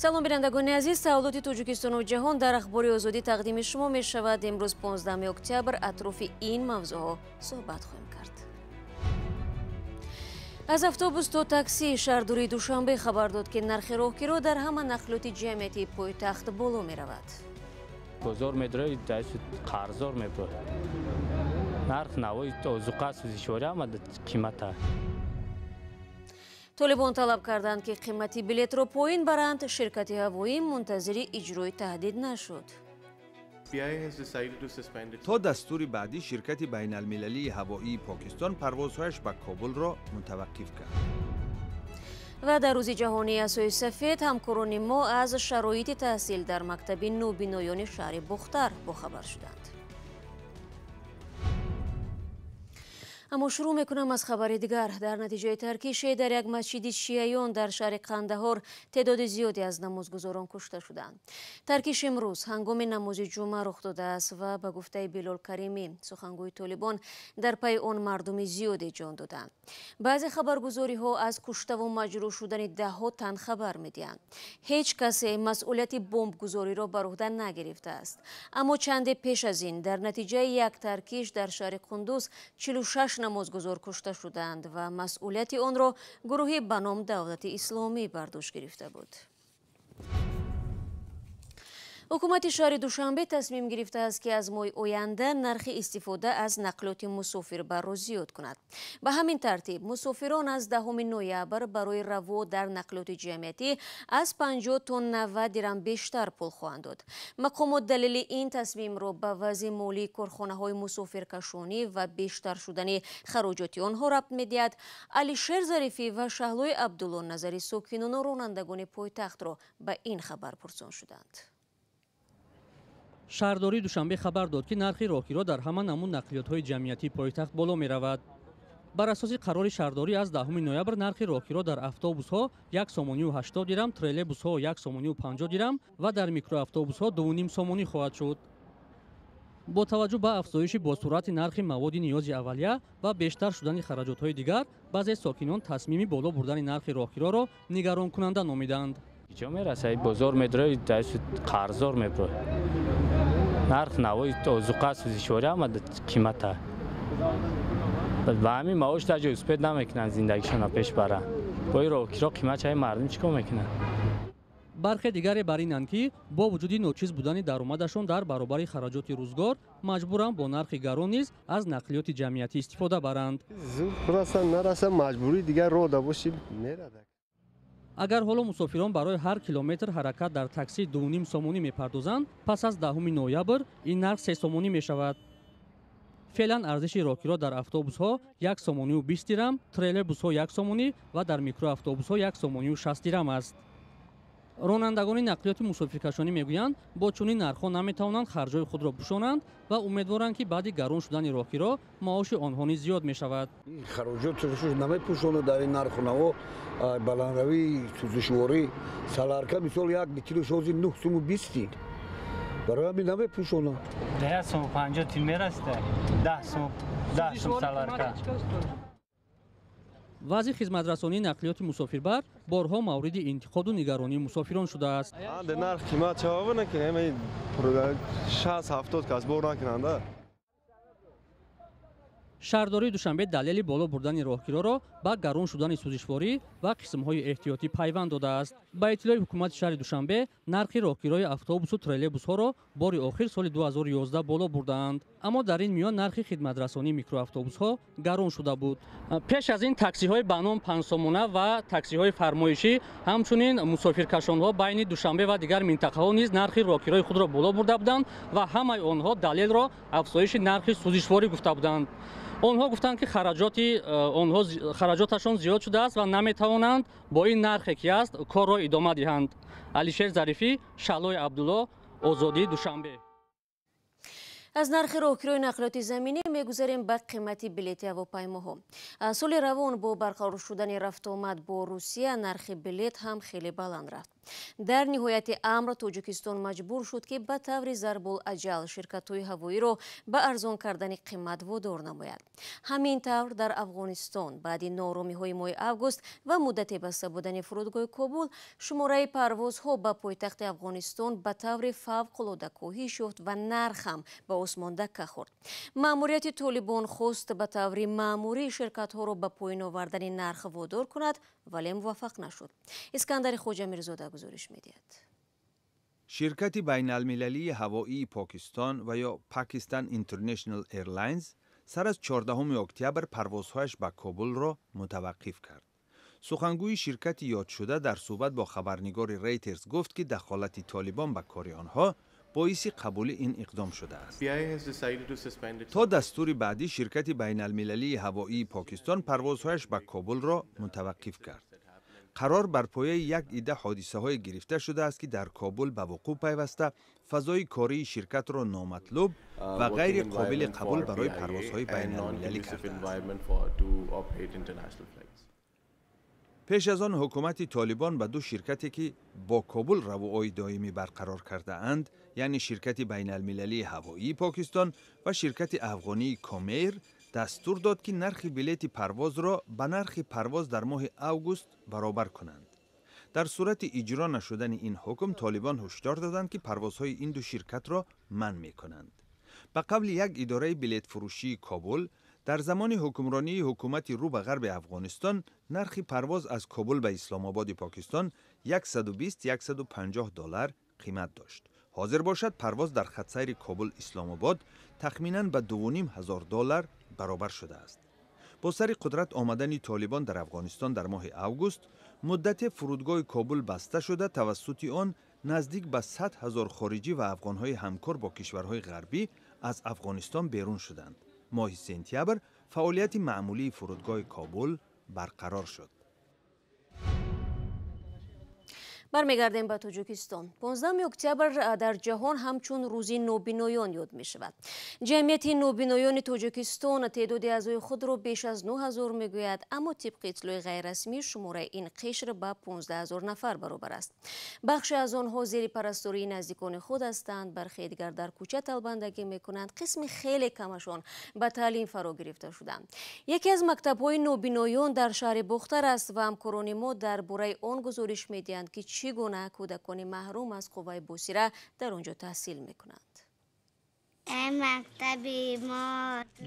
Салом, бинандагони азиз. Таваллуди Тоҷикистону ҷаҳон дар Ахбори Озодӣ тақдими шумо мешавад. Имрӯз 15 октябр атрофи ин мавзӯъҳо суҳбат хоҳем кард. Аз автобус то такси, шаҳрдории Душанбе хабар дод, ки нархи роҳкиро дар ҳама нақлиёти ҷамъиятии пойтахт боло меравад. Бозор медрои, қарздор мебурад. Нарх навои озуқа, сӯзишворӣ ҳама қимата. Толибон талаб карданд, ки қимати билетро поин баранд. Ширкати ҳавоӣ мунтазири иҷрои таҳдид нашуд. То дастури баъдӣ ширкати байналмилалии ҳавоии Покистон парвозҳояш ба Кобулро мутаваққиф кард. Ва дар Рӯзи ҷаҳонии асои сафед ҳамкорони мо аз шароити таҳсил дар мактаби нобиноёни шаҳри Бохтар бохабар шуданд. Аммо шурӯъ мекунам аз хабари дигар. Дар натиҷаи таркише дар як масҷиди шиаён дар шаҳри Қандаҳор теъдоди зиёде аз намозгузорон кушта шуданд. Таркиш имрӯз ҳангоми намози ҷумъа рух додааст ва ба гуфтаи Билол Каримӣ, сухангӯи Толибон, дар пайи он мардуми зиёде ҷон доданд. Баъзе хабаргузориҳо аз куштаву маҷрӯҳ шудани даҳҳо тан хабар медиҳанд. Ҳеҷ касе масъулияти бомбгузориро бар уҳда нагирифтааст. Аммо чанде пеш аз ин дар натиҷаи як таркиш дар шаҳри Қундуз 46 намозгузор кушта шуданд ва масъулияти онро гурӯҳи ба ном Давлати Исломӣ бар дӯш гирифта буд. Ҳукумати шаҳри Душанбе тасмим гирифтааст, ки аз моҳи оянда нархи истифода аз нақлиёти мусофирбарро зиёд кунад. Ба ҳамин тартиб мусофирон аз 10 ноябр барои раво дар нақлиёти ҷамъиятӣ аз 50 то 90 дирам бештар пул хоҳанд дод. Мақомот далели ин тасмимро ба вазъи молии корхонаҳои мусофиркашонӣ ва бештар шудани хароҷоти онҳо рабт медиҳад. Алишер Зарифӣ ва Шаҳлои Абдулло назари сокинону ронандагони пойтахтро ба ин хабар пурсон шуданд. Шаҳрдории Душанбе хабар дод, ки нархи роҳкиро дар ҳама намуд нақлиётҳои ҷамъиятии пойтахт боло меравад. Бар асоси қарори шаҳрдорӣ аз 10 ноябр нархи роҳкиро дар автобусҳо 1 сомонию 80 дирам, троллейбусҳо 1 сомонию 50 дирам ва дар микроавтобусҳо 2,5 сомонӣ хоҳад шуд. Бо таваҷҷӯҳ ба афзоиши босуръати нархи маводи ниёзи аввалия ва бештар шудани хараҷотҳои дигар, баъзе сокинон тасмими боло бурдани нархи роҳкироро нигаронкунанда номиданд. Ҷо мерасад, бозор медрои, қарздор мебурад. Нарх навои озуқа, сӯзишворӣ ҳама қимата. Ба ҳамин маош дар ҷой успед намекунанд зиндагишонро пеш баранд. Бо ин роҳкиро қимат чаи мардум чӣ кор мекунанд? Бархе дигаре бар инанд, ки бо вуҷуди ночиз будани даромадашон дар баробари хараҷоти рӯзгор маҷбуранд бо нархи гарон низ аз нақлиёти ҷамъиятӣ истифода баранд. Зуд расанд, нарасанд, маҷбурӣ дигар роҳ да бошӣ мерадак. Агар ҳоло мусофирон барои ҳар километр ҳаракат дар такси 2,5 сомонӣ мепардозанд, пас аз 10 ноябр ин нарх 3 сомонӣ мешавад. Феълан арзиши роҳкиро дар автобусҳо 1 сомонию 20 дирам, троллейбусҳо 1 сомонӣ ва дар микроавтобусҳо 1 сомонию 60 дирам аст. Ронандагони нақлиёти мусофиркашонӣ мегӯянд, бо чунин нархҳо наметавонанд харҷҳои худро пӯшонанд ва умедворанд, ки баъди гарон шудани роҳкиро маоши онҳо низ зиёд мешавад. Хароҷотшо намепӯшонад дар ин нарху наво, баландравии сӯзишворӣ, саларка мисол як литри шози 9 суму 20 тин. Барои ҳамин намепӯшонад. 10 суму 50 тин мерасида, 10 сум, 10 сум саларка. Вазъи хизматрасонии нақлиёти мусофирбар борҳо мавриди интиқоду нигаронии мусофирон шудааст. Нарх қимат чаво накунем, 60-70 кас бор накунанда. Шаҳрдории Душанбе далели боло бурдани роҳкироро ба гарон шудани сӯзишворӣ ва қисмҳои эҳтиётӣ пайванд додааст. Ба иттилои ҳукумати шаҳри Душанбе нархи роҳкирои автобусу троллейбусҳоро бори охир соли 2011 боло бурдаанд. Аммо дар ин миён нархи хидматрасонии микроавтобусҳо гарон шуда буд. Пеш аз ин таксиҳои ба ном панҷсомона ва таксиҳои фармоишӣ, ҳамчунин мусофиркашонҳо байни Душанбе ва дигар минтақаҳо низ нархи роҳкирои худро боло бурда буданд ва ҳамаи онҳо далелро афзоиши нархи сӯзишворӣ гуфта буданд. Онҳо гуфтанд, ки хараҷоташон зиёд шудааст ва наметавонанд бо ин нархе ки аст корро идома диҳанд. Алишер Зарифӣ, Шаҳлои Абдулло, Озодӣ, Душанбе. Аз нархи роҳкирои нақлиёти заминӣ мегузарем ба қимати билети ҳавопаймоҳо. Соли равон бо барқарор шудани рафтуомад бо Русия нархи билет ҳам хеле баланд рафт. Дар ниҳояти амр Тоҷикистон маҷбур шуд, ки ба таври зарбулаҷал ширкатҳои ҳавоиро ба арзон кардани қимат водор намояд. Ҳамин тавр дар Афғонистон баъди нооромиҳои моҳи август ва муддате баста будани фурудгоҳи Кобул, шумораи парвозҳо ба пойтахти Афғонистон ба таври фавқулода коҳиш ёфт ва нарх ҳам ба осмон дакка хӯрд. Маъмурияти Толибон хост ба таври маъмурӣ ширкатҳоро ба поён овардани нарх водор кунад, вале муваффақ нашуд. Искандари Хоҷамирзода гузориш медиҳад. Ширкати байналмилалии ҳавоии Покистон ва ё Pakistan International Airlines сар аз 14 октябр парвозҳояш ба Кобулро мутаваққиф кард. Сухангӯи ширкати ёдшуда дар суҳбат бо хабарнигори Рейтерс гуфт, ки дахолати Толибон ба кори онҳо боиси қабули ин иқдом шудааст. То дастури баъдӣ ширкати байналмилалии ҳавоии Покистон парвозҳояш ба Кобулро мутаваққиф кард. Қарор бар пояи як идда ҳодисаҳое гирифта шудааст, ки дар Кобул ба вуқӯъ пайваста фазои кории ширкатро номатлуб ва ғайри қобили қабул барои парвозҳои байналмилалӣ кардааст. Пеш аз он ҳукумати Толибон ба ду ширкате, ки бо Кобул равуои доимӣ барқарор кардаанд, яъне ширкати байналмилалии ҳавоии Покистон ва ширкати афғонии Комэйр, дастур дод, ки нархи билети парвозро ба нархи парвоз дар моҳи август баробар кунанд. Дар сурати иҷро нашудани ин ҳукм Толибон ҳушдор доданд, ки парвозҳои ин ду ширкатро манъ мекунанд. Ба қавли як идораи билетфурӯшии Кобул, дар замони ҳукмронии ҳукумати рӯ ба ғарби Афғонистон нархи парвоз аз Кобул ба Исломободи Покистон 120-150 доллар қимат дошт. Ҳозир бошад, парвоз дар хатсайри Кобул Исломобод тахминан ба 2500 доллар баробар шудааст. Бо сари қудрат омадани Толибон дар Афғонистон дар моҳи август муддате фурудгоҳи Кобул баста шуда, тавассути он наздик ба 100 ҳазор хориҷӣ ва афғонҳои ҳамкор бо кишварҳои ғарбӣ аз Афғонистон берун шуданд. Моҳи сентябр фаъолияти маъмулии фурудгоҳи Кобул барқарор шуд. Бармегардем ба Тоҷикистон. 15 октябр дар ҷаҳон ҳамчун рӯзи нобиноён ёд мешавад. Ҷамъияти нобиноёни Тоҷикистон теъдоди аъзои худро беш аз 9000 мегӯяд, аммо тибқи иттилои ғайррасмӣ шумораи ин қишр ба 15000 нафар баробар аст. Бахше аз онҳо зери парастории наздикони худ ҳастанд, бархе дигар дар кӯча талбандагӣ мекунанд, қисми хеле камашон ба таълим фаро гирифта шуданд. Яке аз мактабҳои нобиноён дар шаҳри Бохтар аст ва ҳамкорони мо дар бораи он гузориш медиҳанд, ки чӣ гуна кӯдакони маҳрум аз қувваи босира дар он ҷо таҳсил мекунанд.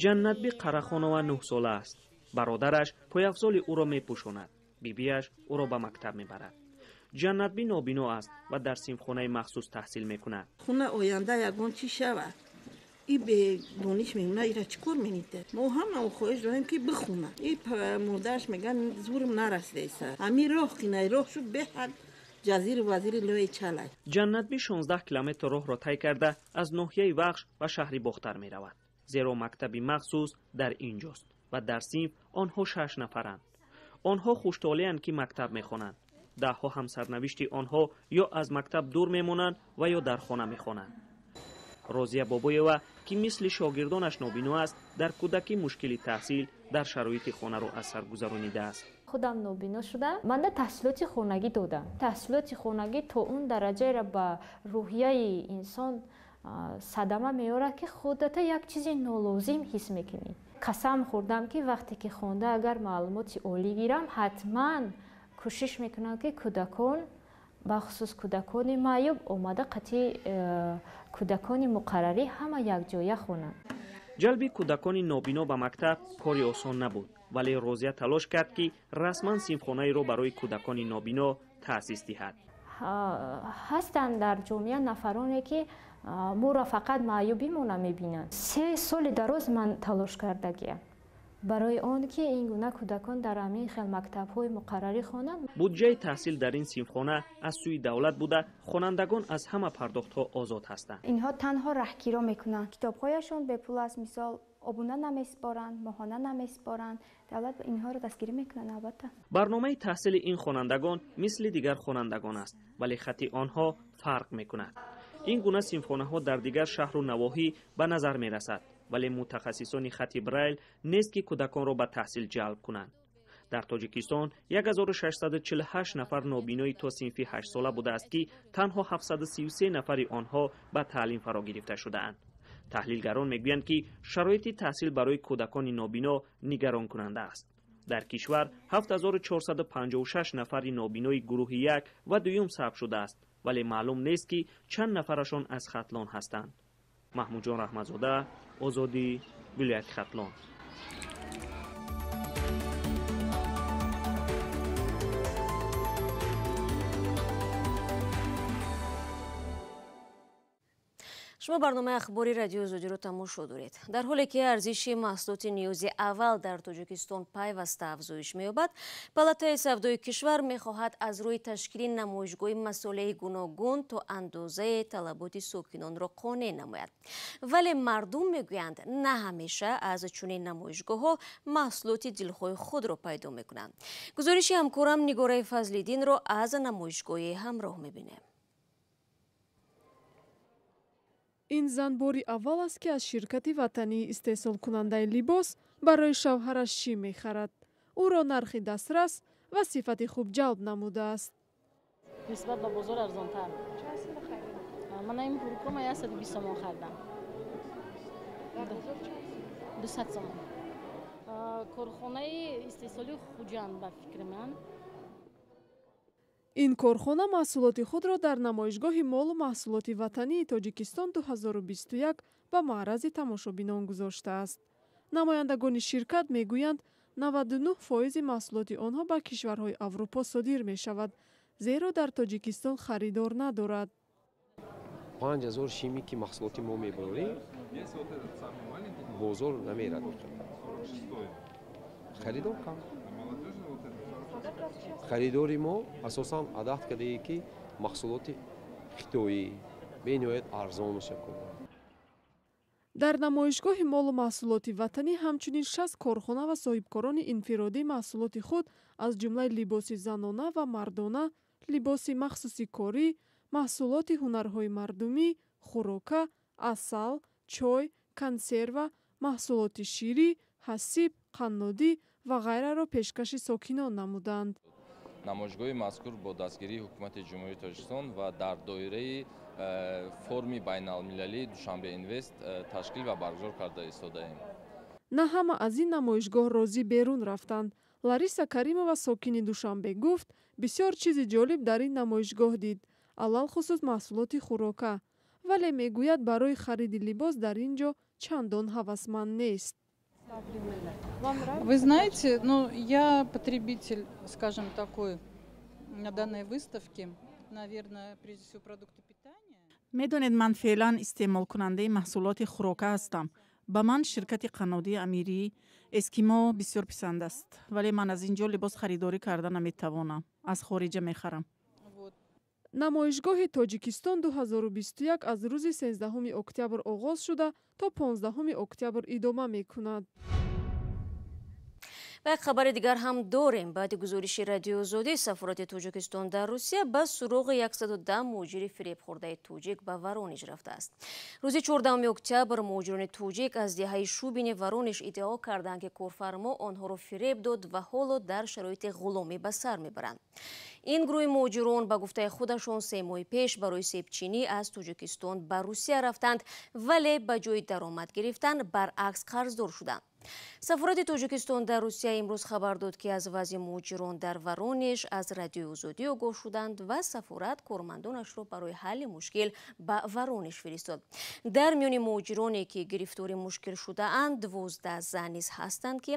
Ҷаннатби Қарахонова 9 сола аст. Бародараш пойафзоли ӯро мепӯшонад, бибиаш ӯро ба мактаб мебарад. Ҷаннатби нобино аст ва дар синфхонаи махсус таҳсил мекунад. Хуна оянда ягон чӣ шавад? И бедониш мемона, ира чӣ кор менида? Мо ҳама хоҳиш дорем, ки бихонад. И модараш мегӯяд, зурм нарасидаиса. Ҳамин роҳ кинай роҳ шуд беҳад ҷазиру вазири лои чалай. Ҷаннатби 16 километр роҳро тай карда аз ноҳияи Вахш ба шаҳри Бохтар меравад, зеро мактаби махсус дар ин ҷост ва дар синф онҳо 6 нафаранд. Онҳо хуштолеанд, ки мактаб мехонанд. Даҳҳо ҳамсарнавишти онҳо ё аз мактаб дур мемонанд ва ё дар хона мехонанд. Розия Бобоева, ки мисли шогирдонаш нобино аст, дар кӯдакӣ мушкили таҳсил дар шароити хонаро аз сар гузаронидааст. Худам нобино шудам, манда таҳсилоти хонагӣ додам. Таҳсилоти хонагӣ то он дараҷаеро ба рӯҳияи инсон садама меорад, ки худата як чизи нолозим ҳис мекунӣ. Қасам хӯрдам, ки вақте ки хонда агар маълумоти олӣ гирам, ҳатман кӯшиш мекунам, ки кӯдакон, бахусус кӯдакони маъюб, омада қатъи кӯдакони муқаррарӣ ҳама якҷоя хонанд. Ҷалби кӯдакони нобино ба мактаб кори осон набуд, вале Розия талош кард, ки расман синфхонаеро барои кӯдакони нобино таъсис диҳад. Ҳастанд дар ҷомеа нафароне, ки моро фақат маъюбимона мебинанд. 3 соли дароз ман талош кардагиям барои он ки ин гуна кӯдакон дар ҳамин хел мактабҳои муқаррарӣ хонанд. Буҷаи таҳсил дар ин синфхона аз сӯи давлат буда, хонандагон аз ҳама пардохтҳо озод ҳастанд. Инҳо танҳо раҳгиро мекунанд, китобҳояшон бепул аст, мисол обуна намесупоранд, моҳона намесупоранд. Давлат инҳоро дастгирӣ мекунад албатта. Барномаи таҳсили ин хонандагон мисли дигар хонандагон аст, вале хати онҳо фарқ мекунад. Ин гуна синфхонаҳо дар дигар шаҳру навоҳӣ ба назар мерасад, вале мутахассисони хати Брайл нест, ки кӯдаконро ба таҳсил ҷалб кунанд. Дар Тоҷикистон 1648 нафар нобинои то синфи 8сола будааст, ки танҳо 733 нафари онҳо ба таълим фаро гирифта шудаанд. Таҳлилгарон мегӯянд, ки шароити таҳсил барои кӯдакони нобино нигаронкунанда аст. Дар кишвар 7456 нафари нобинои гурӯҳи як ва дуюм сабт шудааст, вале маълум нест, ки чанд нафарашон аз Хатлон ҳастанд. Маҳмудҷон Раҳматзода, Озодӣ, вилояти Хатлон. Шумо барномаи ахбори Радиои Озодиро тамошо доред. Дар ҳоле ки арзиши маҳсулоти ниёзи аввал дар Тоҷикистон пайваста афзоиш меёбад, Палатаи савдои кишвар мехоҳад аз рӯи ташкили намоишгоҳи масолеҳи гуногун то андозаи талаботи сокинонро қонеъ намояд. Вале мардум мегӯянд, на ҳамеша аз чунин намоишгоҳҳо маҳсулоти дилхоҳи худро пайдо мекунанд. Гузориши ҳамкорам Нигораи Фазлиддинро аз намоишгоҳи ҳамроҳ мебинем. Ин зан бори аввал аст, ки аз ширкати ватании истеҳсолкунандаи либос барои шавҳараш шим мехарад. Ӯро нархи дастрас ва сифати хуб ҷалб намудааст. Нисбат ба бозор арзонтар. Ман ин буркро ман 120 сомон харидам. 200 сомон. Корхонаи истеҳсолии Хуҷанд, ба фикри ман. Ин корхона маҳсулоти худро дар намоишгоҳи молу маҳсулоти ватании Тоҷикистон 2021 ба маърази тамошобинон гузоштааст. Намояндагони ширкат мегӯянд, 99% маҳсулоти онҳо ба кишварҳои Аврупо содир мешавад, зеро дар Тоҷикистон харидор надорад. 5000 шими ки маҳсулоти мо мебарорем, бозор намерад. Харидор кам. Харидори мо асосан адат кардае, ки маҳсулоти хитоӣ бениҳоят арзон мешавад. Дар намоишгоҳи молу маҳсулоти ватанӣ ҳамчунин 60 корхона ва соҳибкорони инфиродӣ маҳсулоти худ аз ҷумлаи либоси занона ва мардона, либоси махсуси корӣ, маҳсулоти ҳунарҳои мардумӣ, хӯрока, асал, чой, консерва, маҳсулоти ширӣ, ҳасиб, қаннодӣ ва ғайраро пешкаши сокинон намуданд. Намоишгоҳи мазкур бо дастгирии ҳукумати Ҷумҳурии Тоҷикистон ва дар доираи форуми байналмилалии Душанбе Инвест ташкил ва баргузор карда истодаем. На ҳама аз ин намоишгоҳ розӣ берун рафтанд. Лариса Каримова, сокини Душанбе, гуфт, бисёр чизи ҷолиб дар ин намоишгоҳ дид, алалхусус маҳсулоти хӯрока. Вале мегӯяд, барои хариди либос дар ин ҷо чандон ҳавасманд нест. Вы знаете, ну, я потребитель, скажем, такой на данной выставке, наверное, прежде всего продукты питания. Медонед, ман феълан истеъмолкунандаи маҳсулоти хӯрока ҳастам. Ба ман ширкати қаннодии Амирӣ Эскимо бисёр писанд аст, вале ман аз ин ҷо либос харидорӣ карда наметавонам, аз хориҷа мехарам. Намоишгоҳи Тоҷикистон 2021 аз рӯзи 13 октябр оғоз шуда то 15 октябр идома мекунад. Ва як хабари дигар ҳам дорем. Баъди гузориши Радиои Озодӣ, сафорати Тоҷикистон дар Русия ба суроғи 110 муҳоҷири фиребхӯрдаи тоҷик ба Воронеж рафтааст. Рӯзи 14 октябр муҳоҷирони тоҷик аз деҳаи Шубини Воронеж иддао карданд, ки корфармо онҳоро фиреб дод ва ҳоло дар шароити ғуломӣ ба сар мебаранд. Ин гурӯҳи муҳоҷирон ба гуфтаи худашон 3 моҳи пеш барои себчинӣ аз Тоҷикистон ба Русия рафтанд, вале ба ҷои даромад гирифтан баръакс қарздор шуданд. Сафорати Тоҷикистон дар Русия имрӯз хабар дод, ки аз вазъи муҳоҷирон дар Воронеж аз Радиои Озодӣ огоҳ шуданд ва сафорат кормандонашро барои ҳалли мушкил ба Воронеж фиристод. Дар миёни муҳоҷироне, ки гирифтори мушкил шудаанд, 12 зан низ ҳастанд, ки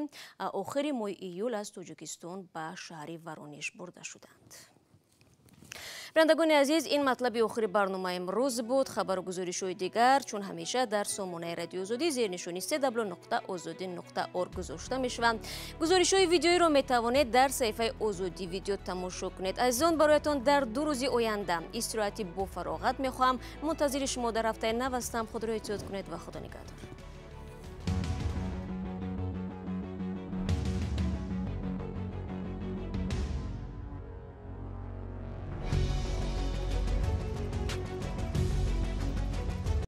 охири моҳи июл аз Тоҷикистон ба шаҳри Воронеж бурда шуданд. Бинандагони азиз, ин матлаби охири барномаи имрӯз буд. Хабару гузоришҳои дигар чун ҳамеша дар сомонаи Радиои Озодӣ зернишони www.ozodi.org гузошта мешаванд. Гузоришҳои видеоиро метавонед дар саҳифаи Озодӣ видео тамошо кунед. Азизон, бароятон дар 2 рӯзи оянда истироҳати бофароғат мехоҳам. Мунтазири шумо дар ҳафтаи нав ҳастам. Худро эҳтиёт кунед ва Худо нигаҳдор.